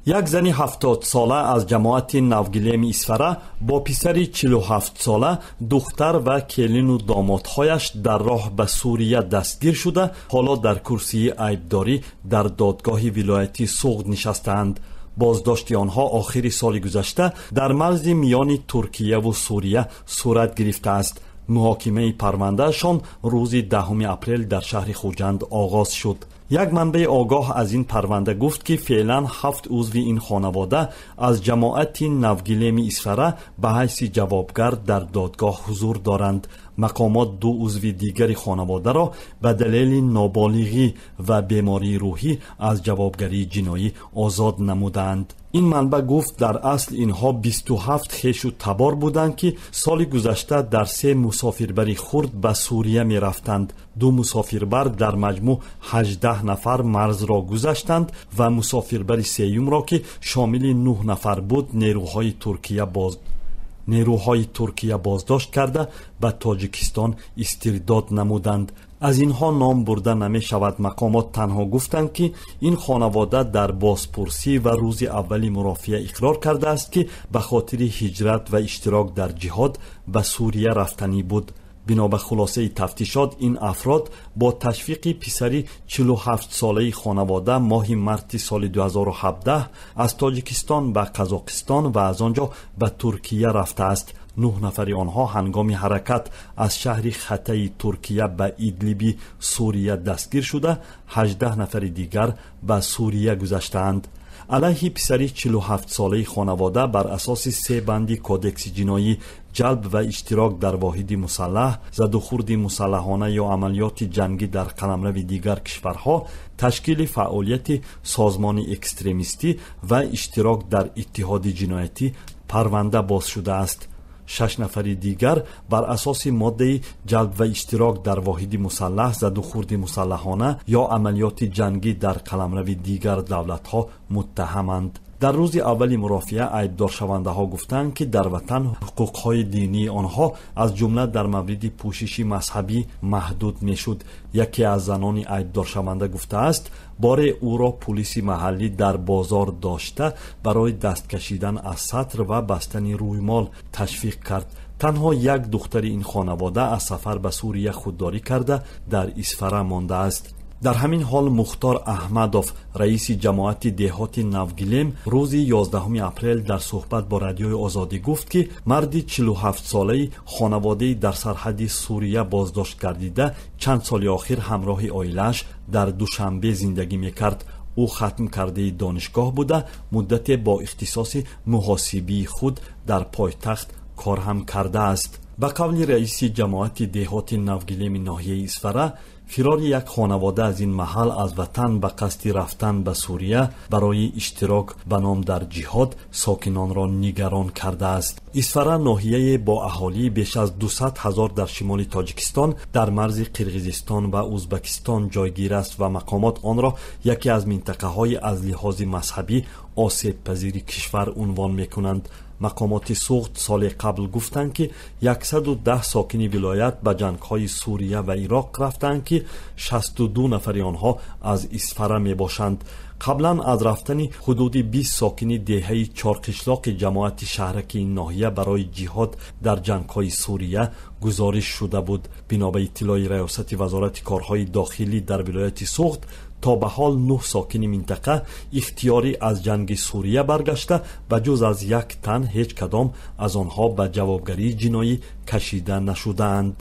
Як зани 70-сола аз ҷамоати Навгилеми Исфара бо писари 47-сола, духтар ва келину домодҳояш дар роҳ ба Сурия дастгир шуда, ҳоло дар курсии айбдорӣ дар додгоҳи вилояти Суғд нишастаанд. Боздошти онҳо охири соли гузашта дар марзи миёни Туркияву Сурия сурат гирифтааст. Муҳокимаи парвандаашон рӯзи 10 апрел дар шаҳри Хуҷанд оғоз шуд. Як манбаи огоҳ аз ин парванда гуфт, ки феълан 7 узви ин хонавода аз ҷамоати Навгилеми Исфара ба ҳайси ҷавобгар дар додгоҳ ҳузур доранд. Мақомот 2 узви дигари хонаводаро ба далели ноболиғӣ ва бемории рӯҳӣ аз ҷавобгарии ҷиноӣ озод намудаанд. Ин манбаъ гуфт, дар асл инҳо 27 хешу табор буданд, ки соли гузашта дар 3 мусофирбари хурд ба Сурия мерафтанд. 2 мусофирбар дар маҷмӯъ 18 нафар марзро гузаштанд ва мусофирбари сеюмро, ки шомили 9 нафар буд, нерӯҳои Туркия боздошт карда ба Тоҷикистон истирдод намуданд. Аз инҳо ном бурда намешавад. Мақомот танҳо гуфтанд, ки ин хонавода дар бозпурсӣ ва рӯзи аввали мурофиа иқрор кардааст, ки ба хотири ҳиҷрат ва иштирок дар ҷиҳод ба Сурия рафтанӣ буд. Бино ба хулосаи тафтишот, ин афрод бо ташвиқи писари 47-солаи хонавода моҳи марти соли 2017 аз Тоҷикистон ба Қазоқистон ва аз он ҷо ба Туркия рафтааст. 9 нафари онҳо ҳангоми ҳаракат аз шаҳри Хатаи Туркия ба Идлиби Сурия дастгир шуда, 18 нафари дигар ба Сурия гузаштаанд. Алайҳи писари 47-солаи хонавода бар асоси 3 банди кодекси ҷиноӣ: ҷалб ва иштирок дар воҳиди мусаллаҳ, задухурди мусаллаҳона ё амалиёти ҷангӣ дар қаламрави дигар кишварҳо, ташкили фаъолияти созмони экстремистӣ ва иштирок дар иттиҳоди ҷиноятӣ парванда боз шудааст. 6 нафари дигар бар асоси моддаи ҷалб ва иштирок дар воҳиди мусаллаҳ, задухурди мусаллаҳона ё амалиёти ҷангӣ дар қаламрави дигар давлатҳо муттаҳаманд. Дар рӯзи аввали мурофиа айбдоршавандаҳо гуфтанд, ки дар ватан ҳуқуқҳои динии онҳо, аз ҷумла дар мавриди пӯшиши мазҳабӣ, маҳдуд мешуд. Яке аз занони айбдоршаванда гуфтааст, боре ӯро пулиси маҳаллӣ дар бозор дошта барои даст кашидан аз сатр ва бастани рӯймол ташвиқ кард. Танҳо як духтари ин хонавода аз сафар ба Сурия худдорӣ карда дар Исфара мондааст. Дар ҳамин ҳол Мухтор Аҳмадов, раиси ҷамоати деҳоти Навгилем, рӯзи 11 апрел дар суҳбат бо Радиои Озодӣ гуфт, ки марди 47-солаи хонаводаи дар сарҳади Сурия боздошт гардида чанд соли охир ҳамроҳи оилааш дар Душанбе зиндагӣ мекард. Ӯ хатм кардаи донишгоҳ буда, муддате бо ихтисоси муҳосибии худ дар пойтахт кор ҳам кардааст. Ба қавли раиси ҷамоати деҳоти Навгилеми ноҳияи Исфара, фирори як хонавода аз ин маҳал аз ватан ба қасди рафтан ба Сурия барои иштирок ба ном дар ҷиҳод сокинонро нигарон кардааст. Исфара ноҳияе бо аҳолии беш аз 200 ҳазор дар шимоли Тоҷикистон дар марзи Қирғизистон ва Узбакистон ҷойгир аст ва мақомот онро яке аз минтақаҳои аз лиҳози мазҳабӣ осебпазири кишвар унвон мекунанд. Мақомоти Суғд соли қабл гуфтанд, ки 110 сокини вилоят ба ҷангҳои Сурия ва Ироқ рафтанд, ки 62 нафари онҳо аз Исфара мебошанд. Қаблан аз рафтани ҳудуди 20 сокини деҳаи Чорқишлоқи ҷамоати шаҳраки ин ноҳия барои ҷиҳод дар ҷангҳои Сурия гузориш шуда буд. Бино ба иттилои раёсати Вазорати корҳои дохилӣ дар вилояти Суғд, то ба ҳол 9 сокини минтақа ихтиёрӣ аз ҷанги Сурия баргашта, ба ҷуз аз як тан ҳеҷ кадом аз онҳо ба ҷавобгарии ҷиноӣ кашида нашудаанд.